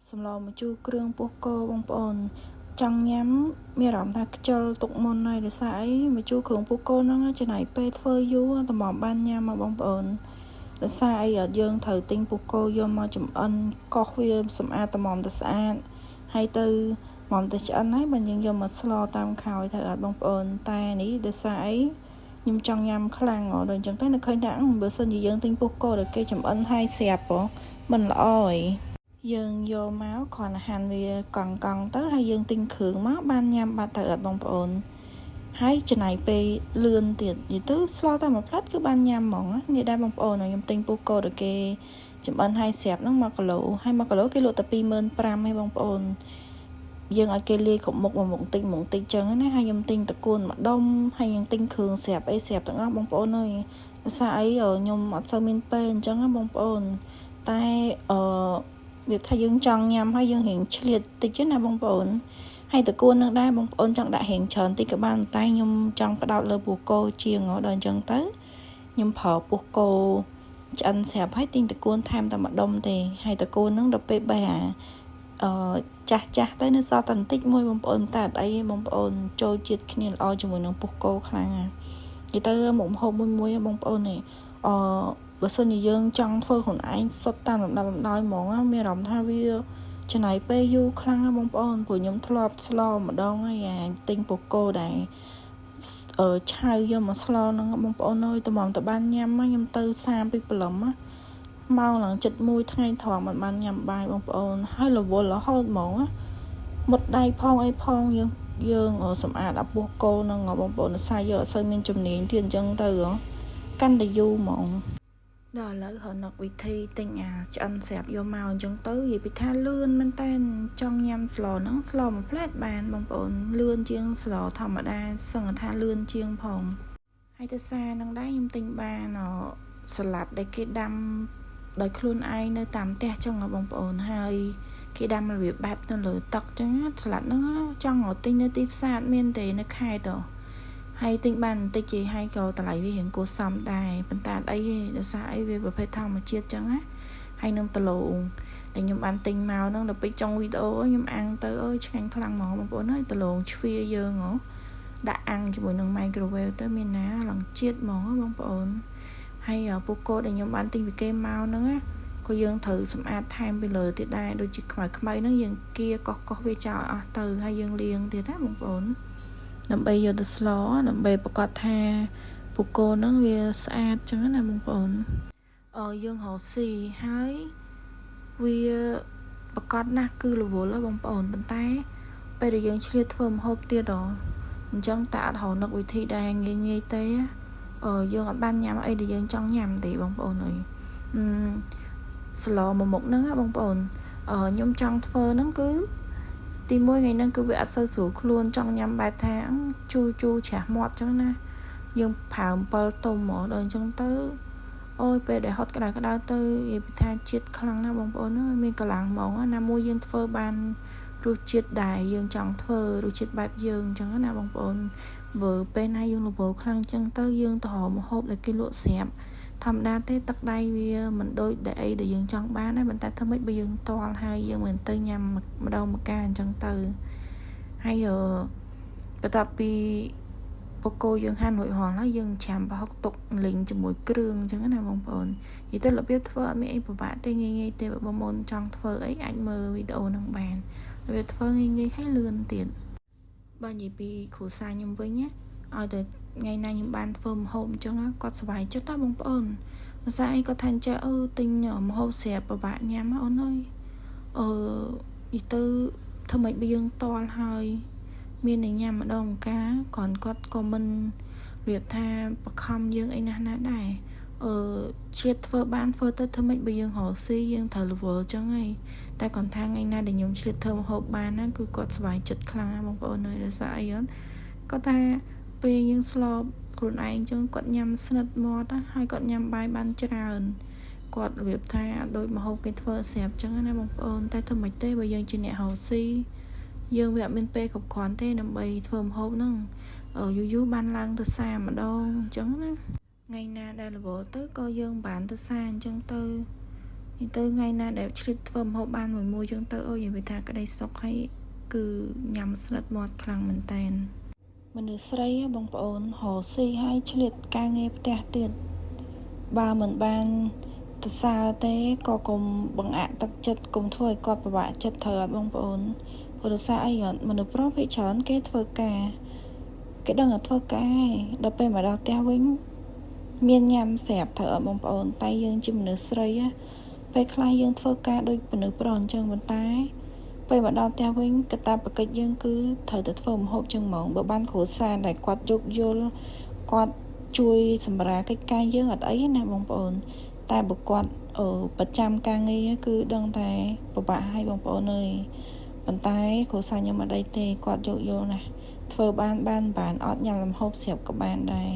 សម្លម្ជូរគ្រឿងពោះគោបងប្អូនចង់ញ៉ាំមានអារម្មណ៍ថាខ្ជិលទុកមុនហើយដោយសារអីម្ជូរគ្រឿងពោះគោហ្នឹងចំណាយពេលធ្វើយូរតម្រាំបានញ៉ាំមកបងប្អូនដោយសារអីអត់យើងត្រូវទិញពោះគោយកមកចម្អិនកោសវាសម្អាតតម្រាំទៅស្អាតហើយទៅមកទៅឆ្អិនហើយបើយើងយកមកស្លតាមក្រោយត្រូវអត់បងប្អូនតែនេះដោយសារអីខ្ញុំចង់ញ៉ាំខ្លាំងដល់អញ្ចឹងទៅនៅឃើញថាបើសិនជាយើងទិញពោះគោដែលគេចម្អិនហើយស្រាប់ហ៎មិនល្អអីយើងយកមកគ្រាន់តែហាន់វាកង់កង់ទៅហើយយើងទិញគ្រឿងមកបានញ៉ាំបាត់ទៅអត់បងប្អូនហើយចំណាយពេលលឿនទៀតនិយាយទៅស្លតែមួយផ្លែតគឺបានញ៉ាំហ្មងនេះដែរបងប្អូនខ្ញុំទិញពោះគោដែលគេចម្អិនហើយស្រាប់ហ្នឹង1គីឡូហើយ1គីឡូគេលក់តែ25,000ឯងបងប្អូនយើងឲ្យគេលាយគ្រប់មុខមួយមុខតិចមុខតិចចឹងណាហើយខ្ញុំទិញតកួនមួយដុំហើយខ្ញុំទិញគ្រឿងស្រាប់អីស្រាប់ទាំងអស់បងប្អូនអើយដោយសារអីខ្ញុំអត់សូវមានពេលអញ្ចឹងណាបងប្អូនតែអឺវាថាយើងចង់ញ៉ាំហើយយើងរៀងឆ្លៀតតិចណាបងប្អូនហើយតកួននឹងដែរបងប្អូនចង់ដាក់រៀងច្រើនតិចក៏បានតែខ្ញុំចង់ផ្ដោតលើពោះគោជាងដល់អញ្ចឹងទៅខ្ញុំប្រើពោះគោឆ្អិនស្រាប់ហើយទិញតកួនថែមតែមួយដុំទេហើយតកួនហ្នឹងដល់ពេលបេះអាអឺចាស់ចាស់ទៅនៅសល់តែបន្តិចមួយបងប្អូនតែអត់អីទេបងប្អូនចូលជាតិគ្នាល្អជាមួយនឹងពោះគោខ្លាំងណាស់និយាយទៅមុខម្ហូបមួយមួយបងប្អូននេះអឺបើសិនជាយើងចង់ធ្វើខ្លួនឯងសុទ្ធតាមលំដាប់លំដោយហ្មងមានអារម្មណ៍ថាវាចំណាយពេលយូរខ្លាំងណាស់បងប្អូនព្រោះខ្ញុំធ្លាប់ស្លម្ដងហើយអាទិញពោះគោដែរអឺឆៅយកមកស្លហ្នឹងបងប្អូនអើយតម្រាំតបានញ៉ាំខ្ញុំទៅសាពីព្រលឹមម៉ោងឡើងចិត្តមួយថ្ងៃត្រង់មិនបានញ៉ាំបាយបងប្អូនហើយរវល់រហូតហ្មងមុតដៃផងអីផងយើងយើងសម្អាតអាពោះគោហ្នឹងបងប្អូនដោយសារយើងអត់សូវមានជំនាញទៀតអញ្ចឹងទៅកាន់តែយូរហ្មងដល់ឥឡូវរនឹកវិធីទិញអាឆ្អិនស្រាប់យកមកអញ្ចឹងទៅនិយាយពីថាលឿនមែនតើចង់ញ៉ាំស្លហ្នឹងស្លមួយផ្លែតបានបងប្អូនលឿនជាងស្លធម្មតាសឹងថាលឿនជាងផងហើយទៅសារនឹងដែរខ្ញុំទិញបានសាឡាត់ដែលគេដាំដោយខ្លួនឯងនៅតាមផ្ទះចឹងបងប្អូនហើយគេដាំរបៀបបែបនៅលើតុចឹងសាឡាត់ហ្នឹងចង់ទិញនៅទីផ្សារមានទេនៅខេត្តហើយទិញបានបន្តិចគេហើយក៏តម្លៃវារៀងគួរសមដែរប៉ុន្តែអត់អីទេដោយសារអីវាប្រភេទធម្មជាតិចឹងណាហើយនឹងដលងដែលខ្ញុំបានទិញមកហ្នឹងដល់ពេលចុងវីដេអូខ្ញុំអាំងទៅអើយឆ្ងាញ់ខ្លាំងហ្មងបងប្អូនអើយដលងជ្វាយើងហ៎ដាក់អាំងជាមួយនឹង microwave ទៅមានណាឡើងជាតិហ្មងបងប្អូនហើយពោះគោដែលខ្ញុំបានទិញពីគេមកហ្នឹងណាក៏យើងត្រូវសម្អាតថែមពីលើទៀតដែរដូចជាខ្មៅខ្មៅហ្នឹងយើងគៀកោសកោសវាចោលអស់ទៅហើយយើងលាងទៀតណាបងប្អូនដើម្បីយកទៅស្លដើម្បីប្រកាសថាពោះគោហ្នឹងវាស្អាតចឹងណាបងប្អូនអឺយើងរកស៊ីហើយវាប្រកាសណាស់គឺរវល់ហ៎បងប្អូនប៉ុន្តែពេលដែលយើងឆ្លៀតធ្វើម្ហូបទៀតហ៎អញ្ចឹងតែអត់រកនឹកវិធីដែរងាយងាយទេអឺយើងអត់បានញ៉ាំអីដែលយើងចង់ញ៉ាំទេបងប្អូនអើយអឺស្លមួយមុខហ្នឹងណាបងប្អូនអឺខ្ញុំចង់ធ្វើហ្នឹងគឺទីមួយថ្ងៃហ្នឹងគឺវាអត់សូវស្រួលខ្លួនចង់ញ៉ាំបែបថាជូរជូរច្រាស់មាត់ចឹងណាយើងប្រើអំពិលទុំហ្មងដល់អញ្ចឹងទៅអូយពេលដែលហត់ក្តៅក្តៅទៅនិយាយពីថាជាតិខ្លាំងណាស់បងប្អូនអើយមានកម្លាំងហ្មងណាមួយយើងធ្វើបានរសជាតិដែលយើងចង់ធ្វើរសជាតិបែបយើងអញ្ចឹងណាបងប្អូនបើពេលណាយើងរវល់ខ្លាំងអញ្ចឹងទៅយើងទៅរកម្ហូបដែលគេលក់ស្រាប់ធម្មតាទេទឹកដៃវាមិនដូចដែលអីដែលយើងចង់បានដែរប៉ុន្តែធ្វើម៉េចបើយើងតល់ហើយយើងមិនទៅញ៉ាំម្ដងម្កាលអញ្ចឹងទៅហើយបន្ទាប់ពីបកគោយើងហាន់រួចរាល់ហើយយើងច្រាំប្រហុកទុកលីងជាមួយគ្រឿងអញ្ចឹងណាបងប្អូននិយាយទៅរបៀបធ្វើអត់មានអីពិបាកទេងាយងាយទេបើបងប្អូនចង់ធ្វើអីអាចមើលវីដេអូហ្នឹងបានរបៀបធ្វើងាយងាយហើយលឿនទៀតបើនិយាយពីគ្រួសារខ្ញុំវិញណាឲ្យតែថ្ងៃណាខ្ញុំបានធ្វើម្ហូបអញ្ចឹងគាត់សប្បាយចិត្តណាបងប្អូនភាសាអីគាត់ថាអញ្ចឹងអឺទិញម្ហូបស្រាប់ពិបាកញ៉ាំអូនអើយអឺនិយាយទៅធ្វើម៉េចបើយើងតល់ហើយមានតែញ៉ាំម្ដងម្កាលគ្រាន់គាត់ក៏មិនរបៀបថាបខំយើងអីណាស់ណាដែរអឺជាតិធ្វើបានធ្វើទៅធ្វើម៉េចបើយើងរកស៊ីយើងត្រូវរវល់ចឹងហីតែគាត់ថាថ្ងៃណាដែលខ្ញុំឆ្លៀតធ្វើម្ហូបបានណាគឺគាត់សប្បាយចិត្តខ្លាំងណាស់បងប្អូនអើយដោយសារអីគាត់ថាពេលយើងស្លខ្លួនឯងចឹងគាត់ញ៉ាំស្និទ្ធមាត់ហើយគាត់ញ៉ាំបាយបានច្រើនគាត់របៀបថាដូចម្ហូបគេធ្វើស្រាប់ចឹងណាបងប្អូនតែធ្វើមិនទេបើយើងជាអ្នករកស៊ីយើងវាអត់មានពេលគ្រប់គ្រាន់ទេដើម្បីធ្វើម្ហូបហ្នឹងយូរយូរបានឡើងទៅសាម្ដងអញ្ចឹងណាថ្ងៃណាដែលរវល់ទៅក៏យើងបានទៅសាអញ្ចឹងទៅ នេះទៅថ្ងៃណាដែលឆ្លៀតធ្វើម្ហូបបានមួយមួយចឹងទៅអូយនិយាយថាក្តីសុខហើយគឺញ៉ាំស្និទ្ធមាត់ខ្លាំងមែនតែនមនុស្សស្រីបងប្អូនរកស៊ីឲ្យឆ្លៀតការងារផ្ទះទៀតបើមិនបានទៅសើទេក៏កុំបង្អាក់ទឹកចិត្តកុំធ្វើឲ្យគាត់ពិបាកចិត្តត្រូវអត់បងប្អូនព្រោះដោយសារអីអត់មនុស្សប្រុសភាគច្រើនគេធ្វើការគេដឹងតែធ្វើការឯងដល់ពេលមកដល់ផ្ទះវិញមានញ៉ាំស្រាប់ត្រូវអត់បងប្អូនតែយើងជាមនុស្សស្រីពេលខ្លះយើងធ្វើការដូចមនុស្សប្រុសអញ្ចឹងប៉ុន្តែពេលមកដល់ផ្ទះវិញកាតព្វកិច្ចយើងគឺត្រូវតែធ្វើម្ហូបចឹងហ្មងបើបានគ្រួសារដែលគាត់យោគយល់គាត់ជួយសម្រាលកិច្ចការយើងអត់អីណាបងប្អូនតែបើគាត់ប្រចាំការងារគឺដឹងតែពិបាកឲ្យបងប្អូនអើយប៉ុន្តែគ្រួសារខ្ញុំអត់អីទេគាត់យោគយល់ណាស់ធ្វើបានបានបានអត់ញ៉ាំលំហូបស្រាប់ក៏បានដែរ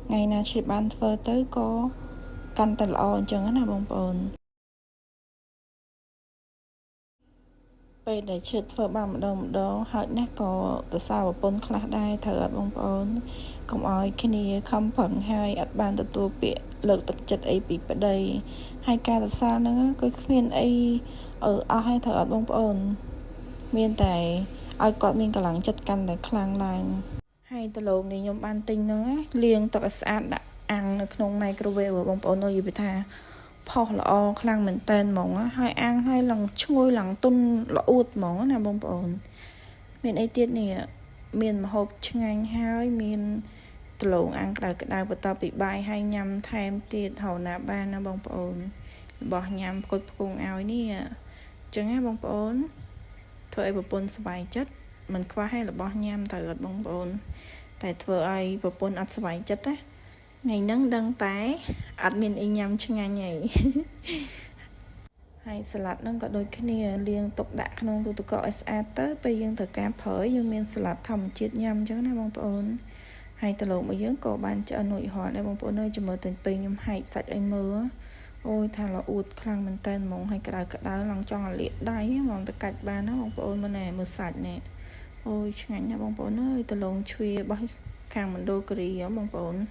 ថ្ងៃណាឆ្លៀតបានធ្វើទៅក៏កាន់តែល្អអញ្ចឹងណាបងប្អូនពេលដែលឆ្លៀតធ្វើបានម្ដងម្ដងហើយណាស់ក៏ទៅសើប្រពន្ធខ្លះដែរត្រូវអត់បងប្អូនកុំឲ្យគ្នាខំប្រឹងហើយអត់បានទទួលពាក្យលើកទឹកចិត្តអីពីប្តីហើយការសរសើរហ្នឹងគឺគ្មានអីអស់ហើយត្រូវអត់បងប្អូនមានតែឲ្យគាត់មានកម្លាំងចិត្តកាន់តែខ្លាំងឡើងហើយដលងនេះខ្ញុំបានទិញហ្នឹងលាងទឹកឲ្យស្អាតដាក់អាំងនៅក្នុង microwave បងប្អូននិយាយថាផុសល្អខ្លាំងមែនតែនហ្មងហើយអាំងហើយឡើងឈ្ងុយឡើងទុនល្អួតហ្មងណាបងប្អូនមានអីទៀតនេះមានម្ហូបឆ្ងាញ់ហើយមានដលងអាំងក្តៅក្តៅបន្ទាប់ពីបាយហើយញ៉ាំថែមទៀតហៅណាបានណាបងប្អូនរបស់ញ៉ាំផ្គត់ផ្គង់ឲ្យនេះអញ្ចឹងណាបងប្អូនធ្វើឲ្យប្រពន្ធសប្បាយចិត្តមិនខ្វះឲ្យរបស់ញ៉ាំទៅអត់បងប្អូនតែធ្វើឲ្យប្រពន្ធអត់សប្បាយចិត្តណាថ្ងៃហ្នឹងដឹងតែអត់មានអីញ៉ាំឆ្ងាញ់ហីហើយសាឡាត់ហ្នឹងក៏ដូចគ្នាលាងទុកដាក់ក្នុងទូទឹកកកឲ្យស្អាតទៅពេលយើងត្រូវការប្រើយើងមានសាឡាត់ធម្មជាតិញ៉ាំអញ្ចឹងណាបងប្អូនហើយដលងរបស់យើងក៏បានឆ្អិនរួចរាល់ដែរបងប្អូនអើយចាំមើលតែពេលខ្ញុំហែកសាច់ឲ្យមើលអូយថាល្អួតខ្លាំងមែនតើហ្មងហើយក្តៅក្តៅឡើងចង់ឲ្យលាកដៃហ្មងទៅកាច់បានណាបងប្អូនមើលណែមើលសាច់នេះអូយឆ្ងាញ់ណាស់បងប្អូនអើយដលងជ្វារបស់ខាងមណ្ឌលគិរីហ៎បងប្អូន។